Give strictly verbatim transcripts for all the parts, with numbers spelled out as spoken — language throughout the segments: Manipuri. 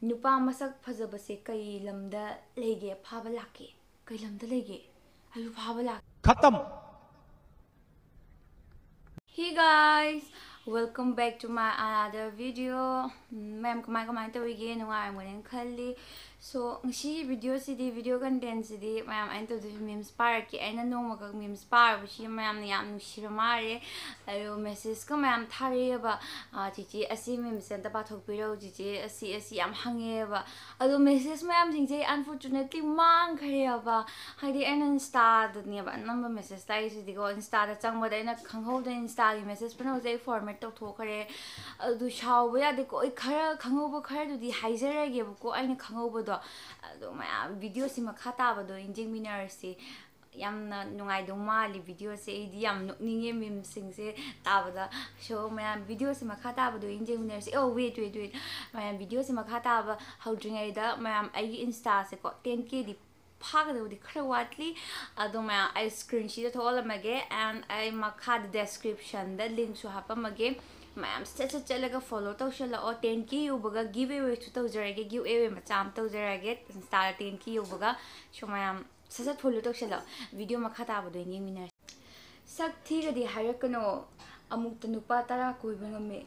ꯅꯨꯄꯥ ꯃꯁꯛ ꯐꯖꯕꯁꯦ ꯀꯩ ꯂꯝꯗ ꯂꯩꯒꯦ? ꯐꯥꯕ ꯂꯥꯛꯀꯦ꯫ ꯀꯩ ꯂꯝꯗ ꯂꯩꯒꯦ? ꯑꯩꯁꯨ ꯐꯥꯕ ꯂꯥꯛꯀꯦ꯫ खत्म। Hey guys, welcome back to my another video. ꯎꯝ, ꯃꯌꯥꯝ ꯀꯃꯥꯏ ꯀꯃꯥꯏꯅ ꯇꯧꯔꯤꯒꯦ? ꯅꯨꯡꯉꯥꯏꯔꯝꯒꯅꯤꯅ ꯈꯜꯂꯤ꯫ So, ꯉꯁꯤꯒꯤ ꯚꯤꯗꯤꯑꯣꯁꯤꯗꯤ, ꯚꯤꯗꯤꯑꯣ ꯀꯟꯇꯦꯟꯁꯤꯗꯤ ꯃꯌꯥꯝ ꯑꯩꯅ ꯇꯧꯗꯣꯏꯁꯤ ꯃꯤꯝꯁ ꯄꯥꯔꯛꯀꯦ꯫ ꯑꯩꯅ ꯅꯣꯡꯃꯈꯛ ꯃꯤꯝꯁ ꯄꯥꯔꯨꯕꯁꯤ ꯃꯌꯥꯝꯅ ꯌꯥꯝ ꯅꯨꯡꯁꯤꯕ ꯃꯥꯜꯂꯦ꯫ ꯑꯗꯣ ꯃꯦꯁꯦꯖꯀ ꯃꯌꯥꯝ ꯊꯥꯔꯛꯑꯦꯕ, "ꯑꯥ, ꯆꯤꯆꯦ, ꯑꯁꯤ ꯃꯤꯝꯁꯁꯦ ꯑꯝꯇ ꯄꯥꯊꯣꯛꯄꯤꯔꯛꯎ ꯆꯤꯆꯦ, ꯑꯁꯤ, ꯑꯁꯤ" ꯌꯥꯝ ꯍꯪꯉꯛꯑꯦꯕ꯫ ꯑꯗꯣ ꯃꯦꯁꯦꯖ ꯃꯌꯥꯝꯁꯤꯡꯁꯦ ꯑꯩ unfortunately ꯃꯥꯡꯈ꯭ꯔꯦꯕ꯫ ꯍꯥꯏꯗꯤ ꯑꯩꯅ ꯏꯟꯁꯇꯥꯗꯅꯦꯕ ꯑꯅꯝꯕ ꯃꯦꯁꯦꯖ ꯂꯥꯛꯏꯁꯤꯗꯤꯀꯣ꯫ ꯏꯟꯁꯇꯥꯗ ꯆꯪꯕꯗ ꯑꯩꯅ ꯈꯪꯍꯧꯗꯅ ꯏꯟꯁꯇꯥꯒꯤ ꯃꯦꯁꯦꯖ ꯄꯨꯝꯅꯃꯛꯁꯦ ꯑꯩ ꯐꯣꯔꯃꯦꯠ ꯇꯧꯊꯣꯛꯈ꯭ꯔꯦ꯫ ꯑꯗꯨ ꯁꯥꯎꯕ ꯌꯥꯗꯦꯀꯣ꯫ ꯑꯩ ꯈꯔ ꯈꯪꯍꯧꯕ ꯈꯔꯗꯨꯗꯤ ꯍꯥꯏꯖꯔꯒꯦꯕꯀꯣ, ꯑꯩꯅ ꯈꯪꯍꯧꯕꯗꯣ꯫ ꯑꯗꯣ ꯃꯌꯥꯝ ꯚꯤꯗꯤꯑꯣꯁꯤ ꯃꯈꯥ ꯇꯥꯕꯗꯣ ꯌꯦꯡꯖꯦꯡꯃꯤꯟꯅꯔꯁꯤ꯫ ꯌꯥꯝꯅ ꯅꯨꯡꯉꯥꯏꯗꯧ ꯃꯥꯜꯂꯤ ꯚꯤꯗꯤꯑꯣꯁꯦ꯫ ꯑꯩꯗꯤ ꯌꯥꯝ ꯅꯣꯛꯅꯤꯡꯉꯦ ꯃꯤꯝꯁꯤꯡꯁꯦ ꯇꯥꯕꯗ꯫ So, ꯃꯌꯥꯝ ꯚꯤꯗꯤꯑꯣꯁꯦ ꯃꯈꯥ ꯇꯥꯕꯗꯣ ꯌꯦꯡꯖꯦꯡꯃꯤꯟꯅꯔꯁꯤ꯫ Oh, wait, wait, wait. ꯃꯌꯥꯝ ꯚꯤꯗꯤꯑꯣꯁꯦ ꯃꯈꯥ ꯇꯥꯕ ꯍꯧꯗ꯭ꯔꯤꯉꯩꯗ ꯃꯌꯥꯝ ꯑꯩꯒꯤ ꯏꯟꯁꯇꯥꯁꯦꯀꯣ ten K ꯗꯤ ꯐꯥꯒꯗꯕꯗꯤ ꯈꯔ ꯋꯥꯠꯂꯤ꯫ ꯑꯗꯣ ꯃꯌꯥꯝ ꯑꯩ ꯁ꯭ꯀ꯭ꯔꯤꯟꯁꯤꯗ ꯊꯣꯛꯍꯜꯂꯝꯃꯒꯦ, and ꯑꯩ ꯃꯈꯥꯗ ꯗꯦꯁꯀ꯭ꯔꯤꯞꯁꯟꯗ ꯂꯤꯡꯁꯨ ꯍꯥꯞꯄꯝꯃꯒꯦ꯫ ꯃꯌꯥꯝ ꯁꯠ ꯁꯠ ꯆꯠꯂꯒ ꯐꯣꯂꯣ ꯇꯧꯁꯜꯂꯛꯑꯣ꯫ Ten K ꯌꯧꯕꯒ ꯒꯤꯐ ꯑꯦꯋꯦꯁꯨ ꯇꯧꯖꯔꯒꯦ, ꯒꯤꯐ ꯑꯦꯋꯦ ꯃꯆꯥ ꯑꯃ ꯇꯧꯖꯔꯒꯦ ꯏꯟꯁꯇꯥꯗ ten K ꯌꯧꯕꯒ꯫ So, ꯃꯌꯥꯝ ꯁꯠ ꯁꯠ ꯐꯣꯂꯣ ꯇꯧꯁꯜꯂꯣ꯫ ꯚꯤꯗꯤꯑꯣ ꯃꯈꯥ ꯇꯥꯕꯗꯣ ꯑꯣꯏꯅ ꯌꯦꯡꯃꯤꯟꯅꯔꯁꯤ꯫ ꯁꯛ ꯊꯤꯒꯗꯤ ꯍꯥꯏꯔꯛꯀꯅꯣ, ꯑꯃꯨꯛꯇ ꯅꯨꯄꯥ ꯇꯔꯥ ꯀꯣꯏꯕ ꯉꯝꯃꯦ꯫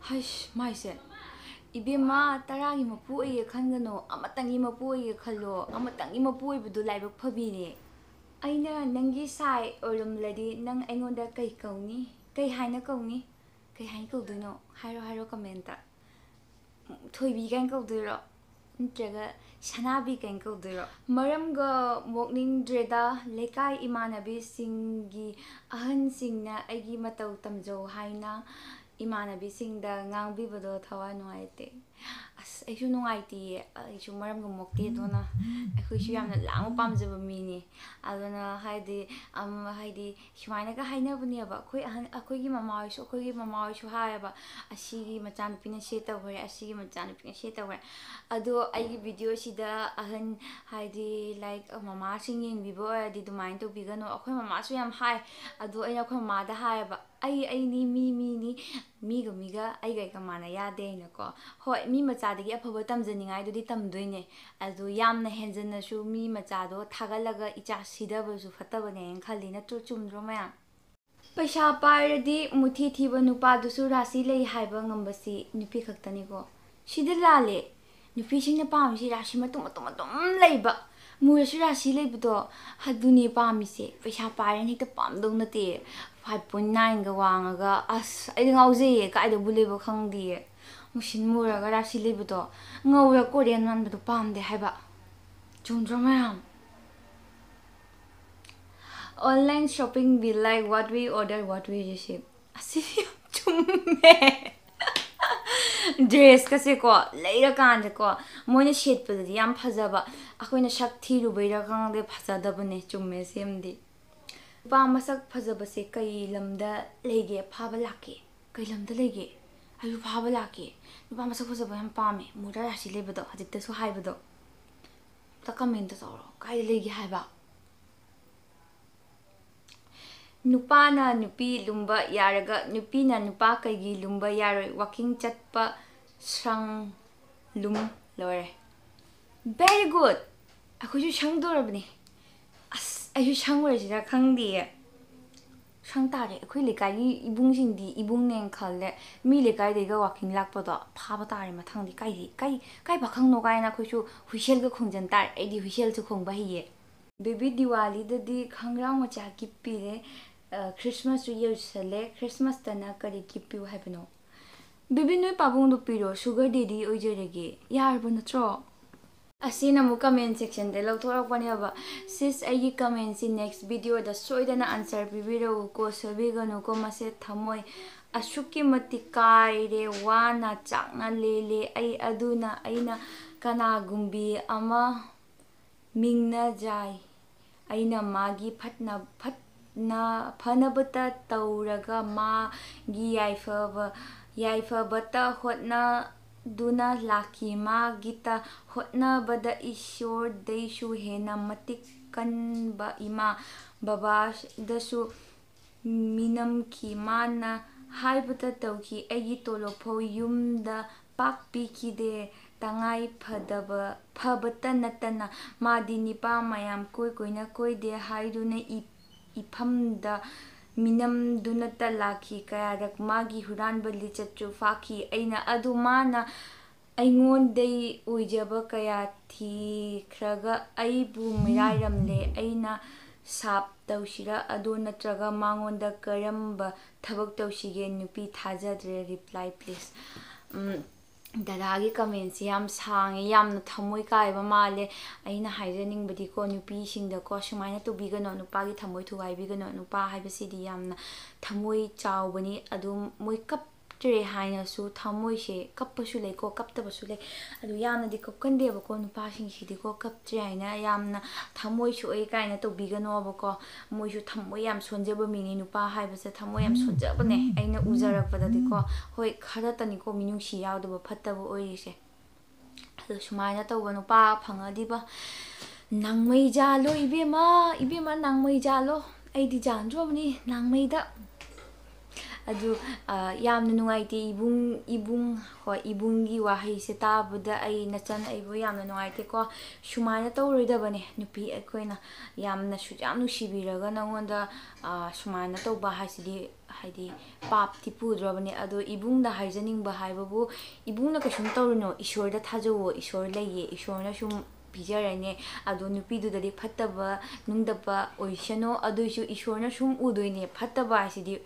ꯍꯩꯁ, ꯃꯥꯏꯁꯦ꯫ ꯏꯕꯦꯝꯃ, ꯇꯔꯥꯒꯤ ꯃꯄꯨ ꯑꯣꯏꯒꯦ ꯈꯟꯒꯅꯣ, ꯑꯃꯇꯪꯒꯤ ꯃꯄꯨ ꯑꯣꯏꯒꯦ ꯈꯜꯂꯣ꯫ ꯑꯃꯇꯪꯒꯤ ꯃꯄꯨ ꯑꯣꯏꯕꯗꯨ ꯂꯥꯏꯕꯛ ꯐꯕꯤꯅꯦ꯫ ꯑꯩꯅ ꯅꯪꯒꯤ ꯁꯥꯏ ꯑꯣꯏꯔꯝꯂꯗꯤ ꯅꯪ ꯑꯩꯉꯣꯟꯗ ꯀꯩ ꯀꯧꯅꯤ? ꯀꯩ ꯍꯥꯏꯅ ꯀꯧꯅꯤ? ꯀꯩ ꯍꯥꯏꯅ ꯀꯧꯗꯣꯏꯅꯣ? ꯍꯥꯏꯔꯣ, ꯍꯥꯏꯔꯣ ꯀꯃꯦꯟꯇ꯫ ꯊꯣꯏꯕꯤ ꯀꯥꯏꯅ ꯀꯧꯗꯣꯏꯔꯣ? ꯅꯠꯇ꯭ꯔꯒ ꯁꯅꯥꯕꯤ ꯀꯥꯏꯅ ꯀꯧꯗꯣꯏꯔꯣ? ꯃꯔꯝꯒ ꯃꯣꯛꯅꯤꯡꯗ꯭ꯔꯦꯗ꯫ ꯂꯩꯀꯥꯏ ꯏꯃꯥꯟꯅꯕꯤꯁꯤꯡꯒꯤ ꯑꯍꯟꯁꯤꯡꯅ ꯑꯩꯒꯤ ꯃꯇꯧ ꯇꯝꯖꯧ ꯍꯥꯏꯅ ꯏꯃꯥꯟꯅꯕꯤꯁꯤꯡꯗ ꯉꯥꯡꯕꯤꯕꯗꯣ ꯊꯋꯥꯏ ꯅꯨꯡꯉꯥꯏꯇꯦ꯫ ꯑꯁ, ꯑꯩꯁꯨ ꯅꯨꯡꯉꯥꯏꯇꯦꯌꯦ꯫ ꯑꯩꯁꯨ ꯃꯔꯝꯒ ꯃꯣꯛꯇꯦ꯫ ꯑꯗꯨꯅ ꯑꯩꯈꯣꯏꯁꯨ ꯌꯥꯝꯅ ꯂꯥꯡꯕ ꯄꯥꯝꯖꯕ ꯃꯤꯅꯤ꯫ ꯑꯗꯨꯅ ꯍꯥꯏꯗꯤ, ꯑꯝ, ꯍꯥꯏꯗꯤ ꯁꯨꯃꯥꯏꯅꯒ ꯍꯥꯏꯅꯕꯅꯦꯕ꯫ ꯑꯩꯈꯣꯏ ꯑꯍꯟ, ꯑꯩꯈꯣꯏꯒꯤ ꯃꯃꯥ ꯍꯣꯏꯁꯨ, ꯑꯩꯈꯣꯏꯒꯤ ꯃꯃꯥ ꯍꯣꯏꯁꯨ ꯍꯥꯏꯌꯦꯕ, "ꯑꯁꯤꯒꯤ ꯃꯆꯥꯅꯨꯄꯤꯅ ꯁꯤ ꯇꯧꯈ꯭ꯔꯦ, ꯑꯁꯤꯒꯤ ꯃꯆꯥꯅꯨꯄꯤꯅ ꯁꯤ ꯇꯧꯈ꯭ꯔꯦ"꯫ ꯑꯗꯣ ꯑꯩꯒꯤ ꯚꯤꯗꯤꯑꯣꯁꯤꯗ ꯑꯍꯟ, ꯍꯥꯏꯗꯤ, like, ꯃꯃꯥꯁꯤꯡ ꯌꯦꯡꯕꯤꯕ ꯑꯣꯏꯔꯗꯤ ꯑꯗꯨꯃꯥꯏꯅ ꯇꯧꯕꯤꯒꯅꯨ꯫ ꯑꯩꯈꯣꯏ ꯃꯃꯥꯁꯨ ꯌꯥꯝ ꯍꯥꯏ꯫ ꯑꯗꯣ ꯑꯩꯅ ꯑꯩꯈꯣꯏ ꯃꯃꯥꯗ ꯍꯥꯏꯌꯦꯕ, "ꯑꯩ, ꯑꯩꯅꯤ, ꯃꯤ, ꯃꯤꯅꯤ, ꯃꯤꯒ ꯃꯤꯒ ꯑꯩꯒ ꯑꯩꯒ ꯃꯥꯟꯅ ꯌꯥꯗꯦ" ꯍꯥꯏꯅꯀꯣ꯫ ꯍꯣꯏ, ꯃꯤ ꯃꯆꯥ ꯑꯗꯒꯤ ꯑꯐꯕ ꯇꯝꯖꯅꯤꯡꯉꯥꯏꯗꯨꯗꯤ ꯇꯝꯗꯣꯏꯅꯦ꯫ ꯑꯗꯨ ꯌꯥꯝꯅ ꯍꯦꯟꯖꯟꯅꯁꯨ ꯃꯤ ꯃꯆꯥꯗꯣ ꯊꯥꯒꯠꯂꯒ ꯏꯆꯥ ꯁꯤꯊꯕꯁꯨ ꯐꯠꯇꯕꯅꯦꯅ ꯈꯜꯂꯤ, ꯅꯠꯇ꯭ꯔꯣ? ꯆꯨꯝꯗ꯭ꯔꯣ ꯃꯌꯥꯝ? ꯄꯩꯁꯥ ꯄꯥꯏꯔꯗꯤ ꯃꯨꯊꯤ ꯊꯤꯕ ꯅꯨꯄꯥꯗꯨꯁꯨ ꯔꯥꯁꯤ ꯂꯩ ꯍꯥꯏꯕ ꯉꯝꯕꯁꯤ ꯅꯨꯄꯤ ꯈꯛꯇꯅꯤꯀꯣ꯫ ꯁꯤꯗ ꯂꯥꯜꯂꯦ꯫ ꯅꯨꯄꯤꯁꯤꯡꯅ ꯄꯥꯝꯃꯤꯁꯤ ꯔꯥꯁꯤ ꯃꯇꯨꯝ ꯃꯇꯨꯝ ꯃꯇꯨꯝ ꯂꯩꯕ, ꯃꯨꯔꯁꯨ ꯔꯥꯁꯤ ꯂꯩꯕꯗꯣ, ꯑꯗꯨꯅꯦ ꯄꯥꯝꯃꯤꯁꯦ꯫ ꯄꯩꯁꯥ ꯄꯥꯏꯔꯦꯅ ꯍꯦꯛꯇ ꯄꯥꯝꯗꯧ ꯅꯠꯇꯦ꯫ Five point nineꯒ ꯋꯥꯡꯉꯒ, ꯑꯁ, ꯑꯩꯗꯤ ꯉꯥꯎꯖꯩꯌꯦ, ꯀꯥꯏꯗꯕꯨ ꯂꯩꯕ ꯈꯪꯗꯤꯌꯦ꯫ ꯃꯨꯁꯤꯟ ꯃꯨꯔꯒ ꯔꯥꯁꯤ ꯂꯩꯕꯗꯣ, ꯉꯧꯔ ꯀꯣꯔꯤꯌꯟ ꯃꯥꯟꯕꯗꯣ ꯄꯥꯝꯗꯦ ꯍꯥꯏꯕ꯫ ꯆꯨꯝꯗ꯭ꯔꯣ ꯃꯌꯥꯝ? Online shopping be like what we order, what we receive. ꯑꯁꯤꯗꯤ ꯌꯥꯝ ꯆꯨꯝꯃꯦ꯫ Dressꯀꯁꯦꯀꯣ, ꯂꯩꯔꯀꯥꯟꯗꯀꯣ, ꯃꯣꯏꯅ ꯁꯦꯠꯄꯗꯗꯤ ꯌꯥꯝ ꯐꯖꯕ, ꯑꯩꯈꯣꯏꯅ ꯁꯛ ꯊꯤꯔꯨꯕꯩꯔꯥ ꯈꯪꯗꯦ, ꯐꯖꯗꯕꯅꯦ꯫ ꯆꯨꯝꯃꯦ ꯁꯤꯃꯗꯤ꯫ ꯅꯨꯄꯥ ꯃꯁꯛ ꯐꯖꯕꯁꯦ ꯀꯩ ꯂꯝꯗ ꯂꯩꯒꯦ? ꯐꯥꯕ ꯂꯥꯛꯀꯦ꯫ ꯀꯩ ꯂꯝꯗ ꯂꯩꯒꯦ? ꯑꯩꯁꯨ ꯐꯥꯕ ꯂꯥꯛꯀꯦ꯫ ꯅꯨꯄꯥ ꯃꯁꯛ ꯐꯖꯕ ꯌꯥꯝ ꯄꯥꯝꯃꯦ, ꯃꯨꯔ ꯔꯥꯁꯤ ꯂꯩꯕꯗꯣ, ꯍꯧꯖꯤꯛꯇꯁꯨ ꯍꯥꯏꯕꯗꯣ꯫ ꯑꯝꯇ comment ꯇꯧꯔꯣ, ꯀꯥꯏꯗ ꯂꯩꯒꯦ ꯍꯥꯏꯕ? ꯅꯨꯄꯥꯅ ꯅꯨꯄꯤ ꯂꯨꯝꯕ ꯌꯥꯔꯒ ꯅꯨꯄꯤꯅ ꯅꯨꯄꯥ ꯀꯩꯒꯤ ꯂꯨꯝꯕ ꯌꯥꯔꯣꯏ? Walking ꯆꯠꯄ, ꯁꯪ, ꯂꯨꯝ, ꯂꯣꯏꯔꯦ꯫ Very good! ꯑꯩꯈꯣꯏꯁꯨ ꯁꯪꯗꯣꯔꯕꯅꯤ꯫ ꯑꯁ, ꯑꯩꯁꯨ ꯁꯪꯉꯨꯔꯁꯤꯔꯥ ꯈꯪꯗꯤꯌꯦ꯫ ꯁꯪ ꯇꯥꯔꯦ꯫ ꯑꯩꯈꯣꯏ ꯂꯩꯀꯥꯏꯒꯤ ꯏꯕꯨꯡꯁꯤꯡꯗꯤ ꯏꯕꯨꯡꯅꯦꯅ ꯈꯜꯂꯦ꯫ ꯃꯤ ꯂꯩꯀꯥꯏꯗꯩꯒ walking ꯂꯥꯛꯄꯗꯣ ꯐꯥꯕ ꯇꯥꯔꯦ ꯃꯊꯪꯗꯤ꯫ ꯀꯥꯏꯗꯤ-, ꯀꯥꯏ, ꯀꯥꯏ ꯄꯥꯈꯪꯅꯣ ꯀꯥꯏꯅ ꯑꯩꯈꯣꯏꯁꯨ ꯍꯨꯏꯁꯦꯜꯒ ꯈꯣꯡꯖꯟ ꯇꯥꯔꯦ꯫ ꯑꯩꯗꯤ ꯍꯨꯏꯁꯦꯜꯁꯨ ꯈꯣꯡꯕ ꯍꯩꯌꯦ꯫ Baby, ꯗꯤꯋꯥꯂꯤꯗꯗꯤ ꯈꯪꯒ꯭ꯔꯥꯎ ꯃꯆꯥ gift ꯄꯤꯔꯦ꯫ ꯑ, Christmasꯁꯨ ꯌꯧꯁꯜꯂꯦ꯫ Christmasꯇꯅ ꯀꯔꯤ gift ꯄꯤꯌꯨ ꯍꯥꯏꯕꯅꯣ? Baby, ꯅꯣꯏ ꯄꯥꯕꯨꯡꯗꯣ ꯄꯤꯔꯣ, sugar daddy ꯑꯣꯏꯖꯔꯒꯦ꯫ ꯌꯥꯔꯕ ꯅꯠꯇ꯭ꯔꯣ? ꯑꯁꯤꯅ ꯑꯃꯨꯛ comment sectionꯗ ꯂꯧꯊꯣꯔꯛꯄꯅꯦꯕ꯫ Sis, ꯑꯩꯒꯤ commentꯁꯤ next videoꯗ ꯁꯣꯏꯗꯅ answer ꯄꯤꯕꯤꯔꯛꯎꯀꯣ, ꯁꯣꯏꯕꯤꯒꯅꯨꯀꯣ, ꯃꯁꯦ ꯊꯃꯣꯏ ꯑꯁꯨꯛꯀꯤ ꯃꯇꯤꯛ ꯀꯥꯏꯔꯦ, ꯋꯥꯅ ꯆꯥꯛꯅ ꯂꯦꯜꯂꯦ ꯑꯩ, ꯑꯗꯨꯅ ꯑꯩꯅ ꯀꯅꯥꯒꯨꯝꯕꯤ ꯑꯃ ꯃꯤꯡꯅꯖꯥꯏ꯫ ꯑꯩꯅ ꯃꯥꯒꯤ ꯐꯠꯅ-, ꯐꯠꯅ-, ꯐꯅꯕꯇ ꯇꯧꯔꯒ ꯃꯥꯒꯤ ꯌꯥꯏꯐꯕ-, ꯌꯥꯏꯐꯕꯇ ꯍꯣꯠꯅꯗꯨꯅ ꯂꯥꯛꯈꯤ꯫ ꯃꯥꯒꯤꯇ ꯍꯣꯠꯅꯕꯗ ꯏꯁꯣꯔꯗꯩꯁꯨ ꯍꯦꯟꯅ ꯃꯇꯤꯛ ꯀꯟꯕ ꯏꯃꯥ ꯕꯕꯥꯗꯁꯨ ꯃꯤꯅꯝꯈꯤ꯫ ꯃꯥꯅ ꯍꯥꯏꯕꯇ ꯇꯧꯈꯤ꯫ ꯑꯩꯒꯤ ꯇꯣꯂꯣꯞ ꯐꯥꯎ ꯌꯨꯝꯗ ꯄꯥꯛ ꯄꯤꯈꯤꯗꯦ꯫ ꯇꯉꯥꯏ ꯐꯗꯕ, ꯐꯕꯇ ꯅꯠꯇꯅ ꯃꯥꯗꯤ ꯅꯤꯄꯥ ꯃꯌꯥꯝ ꯀꯣꯏ ꯀꯣꯏꯅ ꯀꯣꯏꯗꯦ ꯍꯥꯏꯗꯨꯅ ꯏ-, ꯏꯐꯝꯗ ꯃꯤꯅꯝꯗꯨꯅꯇ ꯂꯥꯛꯈꯤ꯫ ꯀꯌꯥꯔꯛ ꯃꯥꯒꯤ ꯍꯨꯔꯥꯟꯕ ꯂꯤꯆꯠꯁꯨ ꯐꯥꯈꯤ꯫ ꯑꯩꯅ ꯑꯗꯨ ꯃꯥꯅ ꯑꯩꯉꯣꯟꯗꯩ ꯑꯣꯏꯖꯕ ꯀꯌꯥ ꯊꯤꯈ꯭ꯔꯒ ꯑꯩꯕꯨ ꯃꯤꯔꯥꯏꯔꯝꯂꯦ꯫ ꯑꯩꯅ ꯁꯥꯞ ꯇꯧꯁꯤꯔꯥ ꯑꯗꯣ ꯅꯠꯇ꯭ꯔꯒ ꯃꯉꯣꯟꯗ ꯀꯔꯝꯕ ꯊꯕꯛ ꯇꯧꯁꯤꯒꯦ? ꯅꯨꯄꯤ ꯊꯥꯖꯗ꯭ꯔꯦ꯫ Reply please꯫ ꯎꯝ, ꯗꯗꯥꯒꯤ commentꯁꯦ ꯌꯥꯝ ꯁꯥꯡꯉꯦ, ꯌꯥꯝꯅ ꯊꯃꯣꯏ ꯀꯥꯏꯕ ꯃꯥꯜꯂꯦ꯫ ꯑꯩꯅ ꯍꯥꯏꯖꯅꯤꯡꯕꯗꯤꯀꯣ, ꯅꯨꯄꯤꯁꯤꯡꯗꯀꯣ ꯁꯨꯃꯥꯏꯅ ꯇꯧꯕꯤꯒꯅꯣ, ꯅꯨꯄꯥꯒꯤ ꯊꯃꯣꯏ ꯊꯨꯒꯥꯏꯕꯤꯒꯅꯣ꯫ ꯅꯨꯄꯥ ꯍꯥꯏꯕꯁꯤꯗꯤ ꯌꯥꯝꯅ ꯊꯃꯣꯏ ꯆꯥꯎꯕꯅꯤ꯫ ꯑꯗꯨꯝ ꯃꯣꯏ ꯀꯞꯇ꯭ꯔꯦ ꯍꯥꯏꯅꯁꯨ ꯊꯃꯣꯏꯁꯦ ꯀꯞꯄꯁꯨ ꯂꯩꯀꯣ, ꯀꯞꯇꯕꯁꯨ ꯂꯩ꯫ ꯑꯗꯨ ꯌꯥꯝꯅꯗꯤ ꯀꯞꯀꯟꯗꯦꯕꯀꯣ ꯅꯨꯄꯥꯁꯤꯡꯁꯤꯗꯤꯀꯣ, ꯀꯞꯇ꯭ꯔꯦ ꯍꯥꯏꯅ ꯌꯥꯝꯅ ꯊꯃꯣꯏ ꯁꯣꯛꯑꯦ ꯀꯥꯏꯅ ꯇꯧꯕꯤꯒꯅꯣꯕꯀꯣ꯫ ꯃꯣꯏꯁꯨ ꯊꯃꯣꯏ ꯌꯥꯝ ꯁꯣꯟꯖꯕ ꯃꯤꯅꯤ, ꯅꯨꯄꯥ ꯍꯥꯏꯕꯁꯦ ꯊꯃꯣꯏ ꯌꯥꯝ ꯁꯣꯟꯖꯕꯅꯦ ꯑꯩꯅ ꯎꯖꯔꯛꯄꯗꯗꯤꯀꯣ꯫ ꯍꯣꯏ, ꯈꯔꯇꯅꯤꯀꯣ ꯃꯤꯅꯨꯡꯁꯤ ꯌꯥꯎꯗꯕ, ꯐꯠꯇꯕ ꯑꯣꯏꯔꯤꯁꯦ꯫ ꯑꯗꯣ ꯁꯨꯃꯥꯏꯅ ꯇꯧꯕ ꯅꯨꯄꯥ ꯐꯪꯉꯗꯤꯕ, ꯅꯥꯡꯃꯩ ꯖꯥꯜꯂꯣ ꯏꯕꯦꯝꯃ, ꯏꯕꯦꯝꯃ ꯅꯥꯡꯃꯩ ꯖꯥꯜꯂꯣ꯫ ꯑꯩꯗꯤ ꯖꯥꯟꯗ꯭ꯔꯣꯕꯅꯤ ꯅꯥꯡꯃꯩꯗ꯫ ꯑꯗꯨ, ꯑ, ꯌꯥꯝꯅ ꯅꯨꯡꯉꯥꯏꯇꯦ ꯏꯕꯨꯡ, ꯏꯕꯨꯡ, ꯍꯣꯏ, ꯏꯕꯨꯡꯒꯤ ꯋꯥꯍꯩꯁꯦ ꯇꯥꯕꯗ ꯑꯩ ꯅꯆꯟ ꯑꯩꯕꯨ ꯌꯥꯝꯅ ꯅꯨꯡꯉꯥꯏꯇꯦꯀꯣ꯫ ꯁꯨꯃꯥꯏꯅ ꯇꯧꯔꯣꯏꯗꯕꯅꯦ ꯅꯨꯄꯤ ꯑꯩꯈꯣꯏꯅ꯫ ꯌꯥꯝꯅꯁꯨ ꯌꯥꯝ ꯅꯨꯡꯁꯤꯕꯤꯔꯒ ꯅꯉꯣꯟꯗ, ꯑ, ꯁꯨꯃꯥꯏꯅ ꯇꯧꯕ ꯍꯥꯏꯁꯤꯗꯤ, ꯍꯥꯏꯗꯤ, ꯄꯥꯞꯇꯤ ꯄꯨꯗ꯭ꯔꯣꯕꯅꯦ꯫ ꯑꯗꯣ ꯏꯕꯨꯡꯗ ꯍꯥꯏꯖꯅꯤꯡꯕ ꯍꯥꯏꯕꯕꯨ, ꯏꯕꯨꯡꯅ ꯀꯩꯁꯨꯝ ꯇꯧꯔꯨꯅꯣ, ꯏꯁꯣꯔꯗ ꯊꯥꯖꯧꯋꯣ, ꯏꯁꯣꯔ ꯂꯩꯌꯦ, ꯏꯁꯣꯔꯅ ꯁꯨꯝ ꯄꯤꯖꯔꯅꯦ꯫ ꯑꯗꯣ ꯅꯨꯄꯤꯗꯨꯗꯗꯤ ꯐꯠꯇꯕ ꯅꯨꯡꯗꯕ ꯑꯣꯏꯁꯅꯣ, ꯑꯗꯨꯏꯁꯨ ꯏꯁꯣꯔꯅ ꯁꯨꯝ ꯎꯗꯣꯏꯅꯦ꯫ ꯐꯠꯇꯕ ꯍꯥꯏꯁꯤꯗꯤ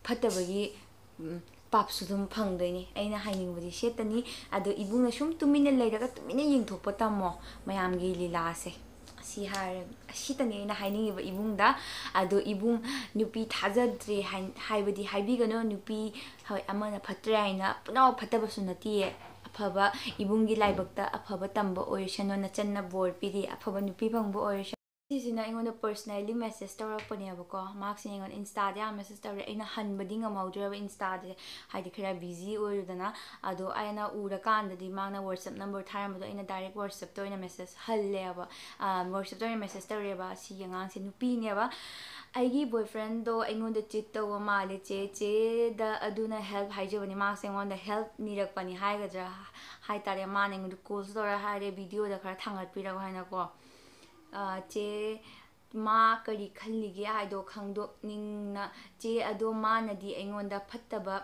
ꯐꯠꯇꯕꯒꯤ, ꯎꯝ, ꯄꯥꯞꯁꯨ ꯑꯗꯨꯝ ꯐꯪꯗꯣꯏꯅꯦ꯫ ꯑꯩꯅ ꯍꯥꯏꯅꯤꯡꯕꯗꯤ ꯁꯦꯠꯇꯅꯤ꯫ ꯑꯗꯣ ꯏꯕꯨꯡꯅ ꯁꯨꯝ ꯇꯨꯃꯤꯟꯅ ꯂꯩꯔꯒ ꯇꯨꯃꯤꯟꯅ ꯌꯦꯡꯊꯣꯛꯄ ꯇꯝꯃꯣ ꯃꯌꯥꯝꯒꯤ ꯂꯤꯂꯥꯁꯦ꯫ ꯑꯁꯤ ꯍꯥꯏꯔ-, ꯑꯁꯤꯇꯅꯤ ꯑꯩꯅ ꯍꯥꯏꯅꯤꯡꯉꯤꯕ ꯏꯕꯨꯡꯗ꯫ ꯑꯗꯣ ꯏꯕꯨꯡ, ꯅꯨꯄꯤ ꯊꯥꯖꯗ꯭ꯔꯦ ꯍꯥꯏ-, ꯍꯥꯏꯕꯗꯤ ꯍꯥꯏꯕꯤꯒꯅꯨ꯫ ꯅꯨꯄꯤ, ꯍꯣꯏ, ꯑꯃꯅ ꯐꯠꯇ꯭ꯔꯦ ꯍꯥꯏꯅ ꯄꯨꯝꯅꯃꯛ ꯐꯠꯇꯕꯁꯨ ꯅꯠꯇꯤꯌꯦ꯫ ꯑꯐꯕ, ꯏꯕꯨꯡꯒꯤ ꯂꯥꯏꯕꯛꯇ ꯑꯐꯕ ꯇꯝꯕ ꯑꯣꯏꯔꯁꯅꯨ꯫ ꯅꯆꯟꯅ ꯕꯣꯔ ꯄꯤꯔꯤ, ꯑꯐꯕ ꯅꯨꯄꯤ ꯐꯪꯕ ꯑꯣꯏꯔꯁꯅꯨ꯫ ꯁꯤꯁꯤꯅ ꯑꯩꯉꯣꯟꯗ personally message ꯇꯧꯔꯛꯄꯅꯦꯕꯀꯣ꯫ ꯃꯍꯥꯛꯁꯤꯅ ꯑꯩꯉꯣꯟꯗ Insta-ꯗ ꯌꯥꯝ message ꯇꯧꯔꯦ꯫ ꯑꯩꯅ ꯍꯟꯕꯗꯤ ꯉꯝꯍꯧꯗ꯭ꯔꯦꯕ Insta-ꯁꯦ, ꯍꯥꯏꯗꯤ ꯈꯔ busy ꯑꯣꯏꯔꯨꯗꯅ꯫ ꯑꯗꯣ ꯑꯩꯅ ꯎꯔꯀꯥꯟꯗꯗꯤ ꯃꯥꯅ WhatsApp number ꯊꯥꯔꯝꯕꯗꯣ ꯑꯩꯅ direct WhatsApp-ꯇ ꯑꯣꯏꯅ message ꯍꯜꯂꯦꯕ꯫ ꯑ, WhatsApp-ꯇ ꯑꯣꯏꯅ message ꯇꯧꯔꯦꯕ꯫ ꯑꯁꯤꯒꯤ ꯑꯉꯥꯡꯁꯦ ꯅꯨꯄꯤꯅꯦꯕ꯫ "ꯑꯩꯒꯤ boyfriend-ꯗꯣ ꯑꯩꯉꯣꯟꯗ cheat ꯇꯧꯕ ꯃꯥꯜꯂꯦ ꯆꯦ, ꯆꯦꯗ ꯑꯗꯨꯅ help ꯍꯥꯏꯖꯕꯅꯤ"꯫ ꯃꯥꯁꯦ ꯑꯩꯉꯣꯟꯗ help ꯅꯤꯔꯛꯄꯅꯤ ꯍꯥꯏꯒꯗ꯭ꯔꯥ ꯍꯥꯏꯇꯥꯔꯦ꯫ ꯃꯥꯅ ꯑꯩꯉꯣꯟꯗ call-ꯁꯨ ꯇꯧꯔ ꯍꯥꯏꯔꯦ, "video-ꯗ ꯈꯔ ꯊꯥꯡꯒꯠꯄꯤꯔꯛꯑꯣ" ꯍꯥꯏꯅꯀꯣ꯫ ꯑ, ꯆꯦ, ꯃꯥ ꯀꯔꯤ ꯈꯜꯂꯤꯒꯦ ꯍꯥꯏꯗꯣ ꯈꯪꯗꯣꯛꯅꯤꯡꯅ꯫ "ꯆꯦ, ꯑꯗꯣ ꯃꯥꯅꯗꯤ ꯑꯩꯉꯣꯟꯗ ꯐꯠꯇꯕ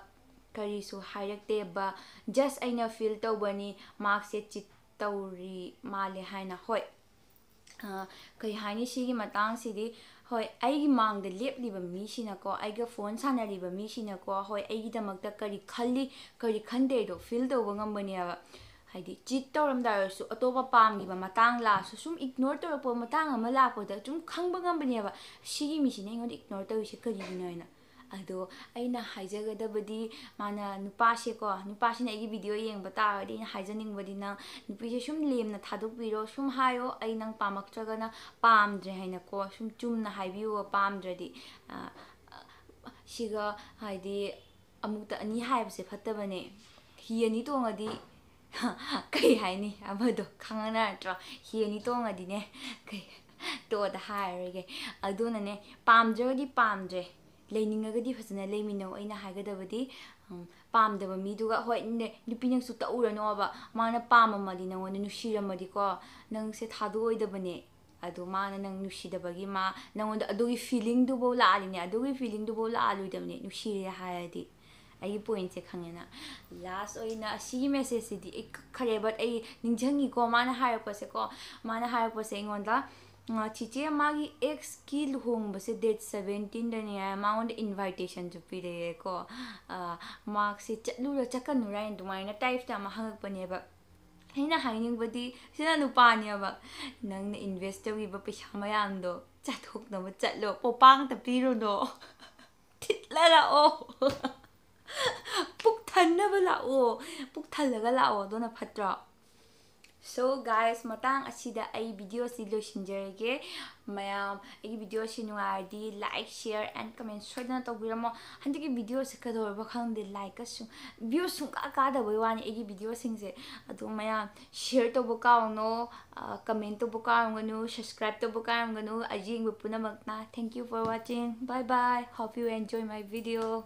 ꯀꯔꯤꯁꯨ ꯍꯥꯏꯔꯛꯇꯦꯕ, just ꯑꯩꯅ feel ꯇꯧꯕꯅꯤ, ꯃꯍꯥꯛꯁꯦ cheat ꯇꯧꯔꯤ ꯃꯥꯜꯂꯦ" ꯍꯥꯏꯅ꯫ ꯍꯣꯏ, ꯑ, ꯀꯩ ꯍꯥꯏꯅꯤ, ꯁꯤꯒꯤ ꯃꯇꯥꯡꯁꯤꯗꯤ, ꯍꯣꯏ, ꯑꯩꯒꯤ ꯃꯥꯡꯗ ꯂꯦꯞꯂꯤꯕ ꯃꯤꯁꯤꯅꯀꯣ, ꯑꯩꯒ phone ꯁꯥꯟꯅꯔꯤꯕ ꯃꯤꯁꯤꯅꯀꯣ, ꯍꯣꯏ, ꯑꯩꯒꯤꯗꯃꯛꯇ ꯀꯔꯤ ꯈꯜꯂꯤ, ꯀꯔꯤ ꯈꯟꯗꯦꯗꯣ feel ꯇꯧꯕ ꯉꯝꯕꯅꯦꯕ꯫ ꯍꯥꯏꯗꯤ cheat ꯇꯧꯔꯝꯗꯥꯏꯔꯁꯨ, ꯑꯇꯣꯞꯄ ꯄꯥꯝꯈꯤꯕ ꯃꯇꯥꯡ ꯂꯥꯛꯑꯁꯨ, ꯁꯨꯝ ignore ꯇꯧꯔꯛꯄ ꯃꯇꯥꯡ ꯑꯃ ꯂꯥꯛꯄꯗ ꯁꯨꯝ ꯈꯪꯕ ꯉꯝꯕꯅꯦꯕ, "ꯁꯤꯒꯤ ꯃꯤꯁꯤꯅ ꯑꯩꯉꯣꯟꯗ ignore ꯇꯧꯔꯤꯁꯦ ꯀꯔꯤꯒꯤꯅꯣ?" ꯍꯥꯏꯅ꯫ ꯑꯗꯣ ꯑꯩꯅ ꯍꯥꯏꯖꯒꯗꯕꯗꯤ, ꯃꯥꯅ, ꯅꯨꯄꯥꯁꯦꯀꯣ, ꯅꯨꯄꯥꯁꯤꯅ ꯑꯩꯒꯤ video ꯌꯦꯡꯕ ꯇꯥꯔꯒꯗꯤ ꯑꯩꯅ ꯍꯥꯏꯖꯅꯤꯡꯕꯗꯤ, ꯅꯪ ꯅꯨꯄꯤꯁꯦ ꯁꯨꯝ ꯂꯦꯝꯅ ꯊꯥꯗꯣꯛꯄꯤꯔꯣ, ꯁꯨꯝ ꯍꯥꯏꯌꯣ, "ꯑꯩ ꯅꯪ ꯄꯥꯝꯃꯛꯇ꯭ꯔꯒꯅ ꯄꯥꯝꯗ꯭ꯔꯦ" ꯍꯥꯏꯅꯀꯣ, ꯁꯨꯝ ꯆꯨꯝꯅ ꯍꯥꯏꯕꯤꯌꯣ, ꯄꯥꯝꯗ꯭ꯔꯗꯤ꯫ ꯑ, ꯑ, ꯁꯤꯒ ꯍꯥꯏꯗꯤ ꯑꯃꯨꯛꯇ ꯑꯅꯤ ꯍꯥꯏꯕꯁꯦ ꯐꯠꯇꯕꯅꯦ꯫ ꯍꯤ ꯑꯅꯤ ꯇꯣꯡꯉꯗꯤ ꯀꯩ ꯍꯥꯏꯅꯤ, ꯑꯃꯗꯣ ꯈꯪꯉ ꯅꯠꯇ꯭ꯔꯣ? ꯍꯤ ꯑꯅꯤ ꯇꯣꯡꯉꯗꯤꯅꯦ, ꯀꯩ, ꯇꯣꯛꯑꯗ ꯍꯥꯏꯔꯔꯣꯏꯒꯦ꯫ ꯑꯗꯨꯅꯅꯦ, ꯄꯥꯝꯗ꯭ꯔꯒꯗꯤ ꯄꯥꯝꯗ꯭ꯔꯦ, ꯂꯩꯅꯤꯡꯉꯒꯗꯤ ꯐꯖꯅ ꯂꯩꯃꯤꯟꯅꯧ꯫ ꯑꯩꯅ ꯍꯥꯏꯒꯗꯕꯗꯤ, ꯎꯝ, ꯄꯥꯝꯗꯕ ꯃꯤꯗꯨꯒ, ꯍꯣꯏ, ꯅꯦ, ꯅꯨꯄꯤ ꯅꯪꯁꯨ ꯇꯛꯎꯔꯅꯣꯕ, ꯃꯥꯅ ꯄꯥꯝꯃꯝꯃꯗꯤ, ꯅꯪꯉꯣꯟꯗ ꯅꯨꯡꯁꯤꯔꯝꯃꯗꯤꯀꯣ, ꯅꯪꯁꯦ ꯊꯥꯗꯣꯛꯑꯣꯏꯗꯕꯅꯦ꯫ ꯑꯗꯣ ꯃꯥꯅ ꯅꯪ ꯅꯨꯡꯁꯤꯗꯕꯒꯤ ꯃꯥ ꯅꯪꯉꯣꯟꯗ ꯑꯗꯨꯒꯤ feelingꯗꯨꯐꯥꯎ ꯂꯥꯛꯑꯗꯤꯅꯦ, ꯑꯗꯨꯒꯤ feelingꯗꯨꯐꯥꯎ ꯂꯥꯛꯑꯂꯣꯏꯗꯕꯅꯦ, ꯅꯨꯡꯁꯤꯔꯦ ꯍꯥꯏꯔꯗꯤ꯫ ꯑꯩꯒꯤ pointꯁꯦ ꯈꯪꯉꯦꯅ꯫ Last ꯑꯣꯏꯅ ꯑꯁꯤꯒꯤ messageꯁꯤꯗꯤ ꯑꯩ ꯀꯛꯈꯔꯦ, but ꯑꯩ ꯅꯤꯡꯁꯤꯡꯉꯤꯀꯣ, ꯃꯥꯅ ꯍꯥꯏꯔꯛꯄꯁꯦꯀꯣ, ꯃꯥꯅ ꯍꯥꯏꯔꯛꯄꯁꯦ ꯑꯩꯉꯣꯟꯗ, "ꯑ, ꯆꯤꯆꯦ, ꯃꯥꯒꯤ exꯀꯤ ꯂꯨꯍꯣꯡꯕꯁꯦ date seventeenꯗꯅꯦ ꯍꯥꯏ, ꯃꯉꯣꯟꯗ invitationꯁꯨ ꯄꯤꯔꯛꯑꯦꯀꯣ, ꯑ, ꯃꯍꯥꯛꯁꯦ ꯆꯠꯂꯨꯔ ꯆꯠꯀꯅꯨꯔꯥ?" ꯍꯥꯏꯅ ꯑꯗꯨꯃꯥꯏꯅ typeꯇ ꯑꯃ ꯍꯪꯉꯛꯄꯅꯦꯕ꯫ ꯑꯩꯅ ꯍꯥꯏꯅꯤꯡꯕꯗꯤ, ꯁꯤꯅ ꯅꯨꯄꯥꯅꯦꯕ, ꯅꯪꯅ invest ꯇꯧꯈꯤꯕ ꯄꯩꯁꯥ ꯃꯌꯥꯝꯗꯣ ꯆꯥꯊꯣꯛꯅꯕ ꯆꯠꯂꯣ, ꯄꯣꯄꯥꯡꯇ ꯄꯤꯔꯨꯅꯣ꯫ ꯊꯤꯠꯂ ꯂꯥꯛꯑꯣ꯫ ꯄꯨꯛ ꯊꯟꯅꯕ ꯂꯥꯛꯑꯣ꯫ ꯄꯨꯛ ꯊꯜꯂꯒ ꯂꯥꯛꯑꯣ, ꯑꯗꯨꯅ ꯐꯠꯇ꯭ꯔꯣ? So guys, ꯃꯇꯥꯡ ꯑꯁꯤꯗ ꯑꯩ video ꯁꯤ ꯂꯣꯏꯁꯤꯟꯖꯔꯒꯦ꯫ ꯃꯌꯥꯝ ꯑꯩꯒꯤ video ꯁꯤ ꯅꯨꯡꯉꯥꯏꯔꯗꯤ like, share and comment ꯁꯣꯏꯗꯅ ꯇꯧꯕꯤꯔꯝꯃꯣ꯫ ꯍꯟꯗꯛꯀꯤ video ꯁꯦ ꯀꯩꯗꯧꯔꯕ ꯈꯪꯗꯦ, like ꯀ ꯁꯨꯝ view ꯁꯨꯡꯀꯥ ꯀꯥꯗꯕꯩ ꯋꯥꯅꯤ ꯑꯩꯒꯤ video ꯁꯤꯡꯁꯦ꯫ ꯑꯗꯣ ꯃꯌꯥꯝ share ꯇꯧꯕ ꯀꯥꯎꯅꯣ, comment ꯇꯧꯕ ꯀꯥꯎꯔꯝꯒꯅꯨ, subscribe ꯇꯧꯕ ꯀꯥꯎꯔꯝꯒꯅꯨ꯫ ꯑꯌꯦꯡꯕ ꯄꯨꯝꯅꯃꯛꯅ thank you for watching, bye bye, hope you enjoy my video꯫